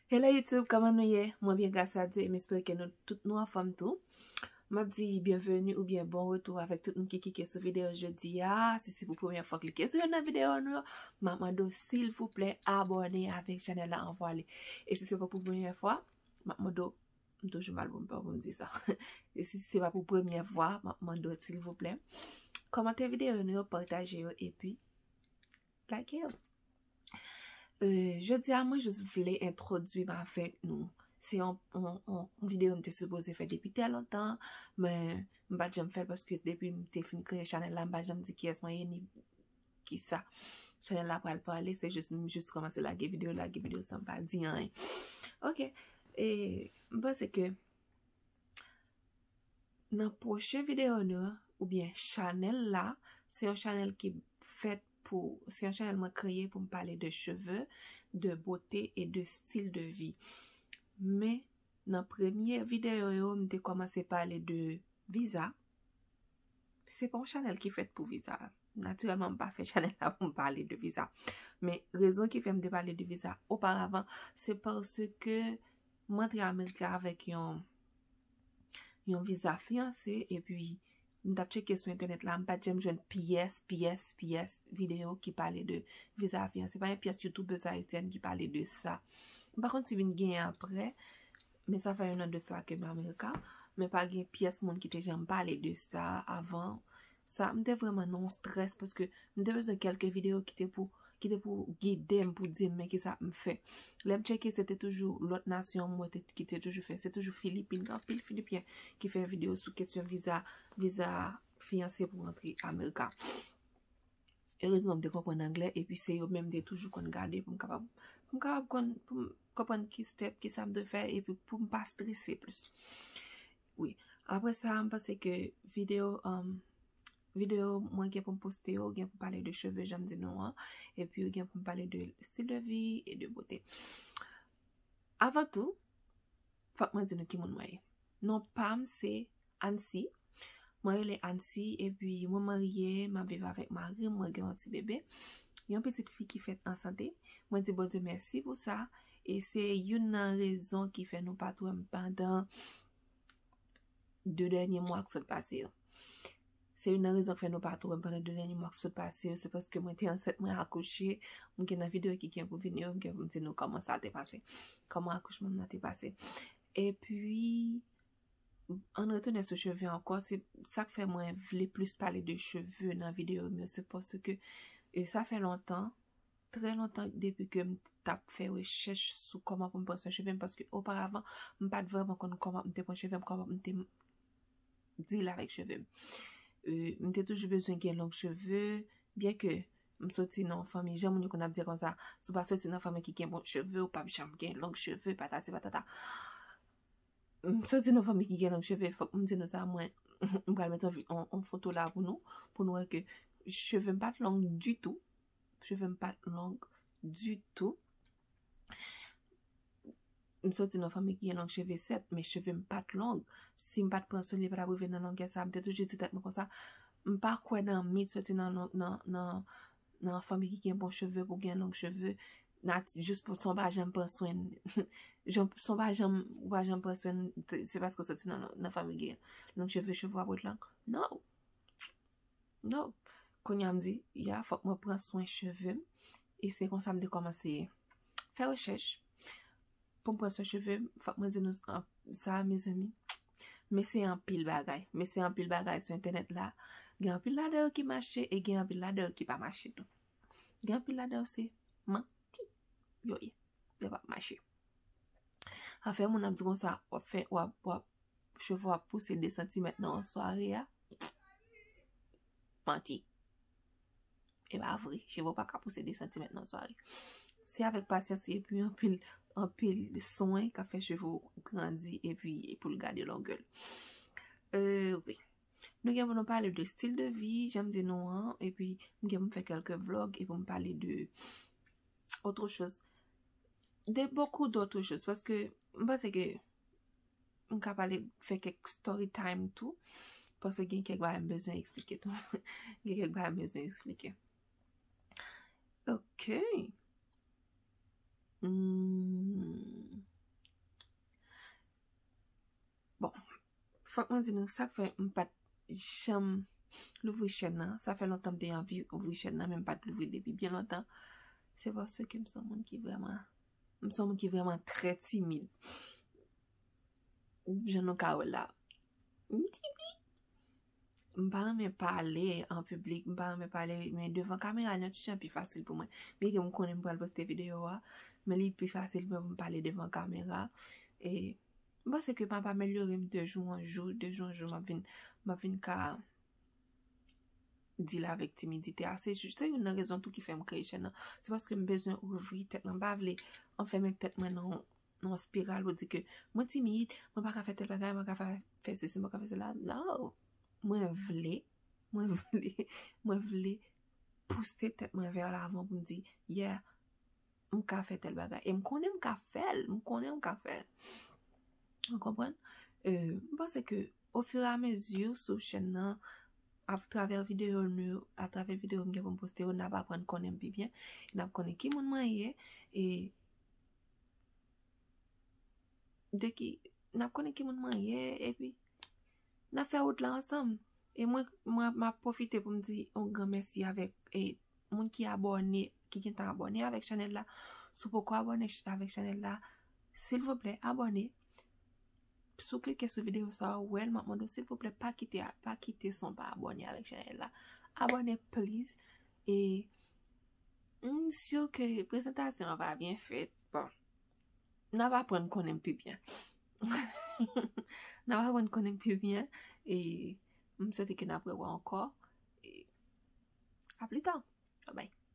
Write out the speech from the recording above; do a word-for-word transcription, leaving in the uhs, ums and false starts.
Hello YouTube, kòman nou ye? Mwen byen, gras a Dye, e m espere ke nou tout nou anfòm tou. M ap di byenveni oubyen bon retou avèk tout moun ki klike sou videyo jodi a. Si se pou premyè fwa w klike sou youn nan videyo nou yo, m ap mande w silvouplè abòne avèk chanèl la anvwa li. E si se pa pou premyè fwa, m ap mande w, m toujou mal pou m pè pou m di sa. E si se pa pou premyè fwa, m ap mande w silvouplè kòmante videyo nou yo, pataje yo epi like yo. Euh, jodi a, mwen jis vle entwodui m avèk nou. Se yon, yon, yon videyo m te sipoze fè depi trè lontan, men m pa t janm fè l paske depi m te fin kreye chanèl la, m pa t janm di kiyès mwen ye ni kisa chanèl la pral pale. Se jis, m jis kòmanse lage videyo, lage videyo san m pa di anyen. Ok, e m panse ke nan pwochen videyo nou an, oubyen chanèl la, se yon chanèl ki fèt pou, se yon chanèl mwen kreye pou m pale de cheve, de bote e de stil de vi. Men, nan premye videyo yo, m te kòmanse pale de viza. Se pa yon chanèl ki fèt pou viza. Natirèlman, m pa fè chanèl la pou m pale de viza. Men rezon ki fè m te pale de viza oparavan, se paske m antre Amerik la avèk yon, yon viza fiyanse, epi m t ap tcheke sou entènèt la, m pa t janm jwenn pyès, pyès, pyès videyo ki pale de viza fiyanse. Pa gen pyès youtubèz ayisyèn ki pale de sa. M pa konn si vin genyen apre, men sa fè yon an de sa ke m Amerika, men pa gen pyès moun ki te janm pale de sa avan. Sa, m te vrèman nan yon strès paske m te bezwen kèlke videyo ki te pou, ki te pou gide m, pou di m men kisa m fè. Lè m tcheke, se te toujou lòt nasyon m wè te, ki te toujou fè. Se toujou Filipin, gen anpil Filipen ki fè videyo sou kesyon viza, viza fiyanse pou rantre Amerika. Erezman, m te konprann anglè, epi se yo menm m te toujou konn gade pou m kapab, pou m kapab konn, pou m konprann ki step, kisa m dwe fè, epi pou m pa strese plis. Wi. Apre sa, m panse ke videyo, um, videyo mwen gen pou m poste yo, gen pou m pale de cheve, jan m di nou an, epi gen pou m pale de stil de vi e de bote. Avan tou, fòk mwen di nou ki moun mwen ye. Non pa m se Ansi. Mwen rele Ansi, epi mwen marye, m ap viv avèk mari m, mwen gen yon ti bebe. Yon pitit fi ki fèt an sante. Mwen di Bondye mèsi pou sa. E se youn nan rezon ki fè nou pa t wè m pandan de dènye mwa k sot pase yo. Se youn nan rezon k fè nou pa t wè m pandan de dènye mwa k sot pase yo, se paske mwen te ansent, mwen akouche. M gen nan videyo ki gen pou vini yo, m gen pou m di nou kòman sa te pase. Kòman akouchman m nan te pase. Epi, ann retounen sou cheve ankò, se sa k fè mwen vle plis pale de cheve nan videyo m yo, se paske, e, sa fè lontan, trè lontan depi ke m t ap fè rechèch sou kòman pou m pran swen cheve m, paske oparavan, m pa t vrèman konn kòman m te pran cheve m, kòman m te deal avèk cheve m. E, m te toujou bezwen gen long cheve, byen ke m soti nan yon fanmi, jan moun yo konn ap di konsa, si w pa soti nan fanmi ki gen bon cheve, ou p ap janm gen long cheve, patati patata. M soti nan fanmi ki gen long cheve, fòk m di nou sa, mwen, m pral mete yon vi-, yon, yon foto la pou nou, pou nou wè ke cheve m pa t long ditou. Cheve m pa t long ditou. M soti nan fanmi ki gen long cheve, sèt, men cheve m pa t long. Si m pa t pran swen, li pa t ap rive nan longè sa. M te toujou di tèt mwen konsa, m pa kwè nan mit soti nan, nan, nan, nan fanmi ki gen bon cheve pou gen long cheve. Nati-, jis pou, san w pa janm pran swen, jan, san w pa janm, ou pa janm pran swen, se, se paske w soti nan, nan fanmi gen long cheve, cheve w ap ret long. No. No. Kounye a m di, ya, fòk mwen pran swen cheve m. E se konsa m te kòmanse fè rechèch pou m pran swen cheve m. Fòk mwen di nou an-, sa, mezanmi. Men se anpil bagay. Men se anpil bagay sou entènèt la. Gen anpil ladan yo ki mache e gen anpil ladan yo ki pa mache tou. Gen anpil ladan yo se manti yo ye. Yo p ap mache. Afè moun ap di konsa, w ap fè, w ap, w ap, cheve w ap pouse de santimèt nan yon sware a. Manti. E pa vre, cheve w pa ka pouse de santimèt nan sware. Se avèk pasyans epi anpil, anpil swen k ap fè cheve w grandi epi pou l gade longè l. Euh, wi. Nou gen pou nou pale de stil de vi, jan m di nou an, epi m gen pou m fè kèlke vlog e pou m pale de autre chose. De beaucoup d'autres choses, paske m panse ke m ka pale, fè kèk story time tou, paske gen kèk bagay m bezwen eksplike tou. Gen kèk bagay m bezwen eksplike. Ok. Hmm. fòk mwen di nou sa k fè m pa t janm louvri chèn nan. Sa fè lontan m te anvi ouvri chèn nan, men m pa t louvri l depi byen lontan. Se paske m se yon moun ki vrèman, m se yon moun ki vrèman trè timid. Jan nou ka wè la, m timid. M pa renmen pale an piblik, m pa renmen pale, men devan kamera li yon ti jan pi fasil pou mwen. Byenke m konnen m pral poste videyo a, men li pi fasil pou mwen pou m pale devan kamera. E m panse ke m ap amelyore m de jou an jou, de jou an jou, m ap vin, m ap vin ka deal avèk timidite a. Se jis, se youn nan rezon tou ki fè m kreye chèn nan. Se paske m bezwen ouvri tèt mwen. M pa vle anfèmen tèt mwen nan, nan yon espiral pou di ke mwen timid, mwen pa ka fè tèl bagay, mwen pa ka fè, fè sesi, mwen pa ka fè sela. No. Mwen vle, mwen vle, mwen vle pouse tèt mwen vè lavan pou m di, yeah, m ka fè tèl bagay. E m konnen m ka fè l, m konnen m ka fè l. Ou konprann? Euh, m panse ke ofiramezi sou chèn nan, atravè videyo nou, atravè videyo m gen pou m poste yo, n ap aprann konnen m pi byen, n ap konnen ki moun mwen ye, e de ki, n ap konnen ki moun mwen ye, epi n ap fè wout la ansanm. E mwen, mwen, m ap pwofite pou m di yon gran mèsi avèk, e, moun ki abòne, ki gentan abòne avèk chanèl la. Si w poko abòne ch-, avèk chanèl la, silvouplè, abòne. Si w klike sou videyo sa a, ou wè l, m ap mande w, silvouplè, pa kite a, pa kite san w pa abòne avèk chanèl la. Abòne, please. E m si ke prezantasyon an va byen fèt. Bon, n ap aprann konnen m pi byen. N ap aprann konnen m pi byen. E m swete ke n ap rewè ankò. E a pli ta. Bye bye.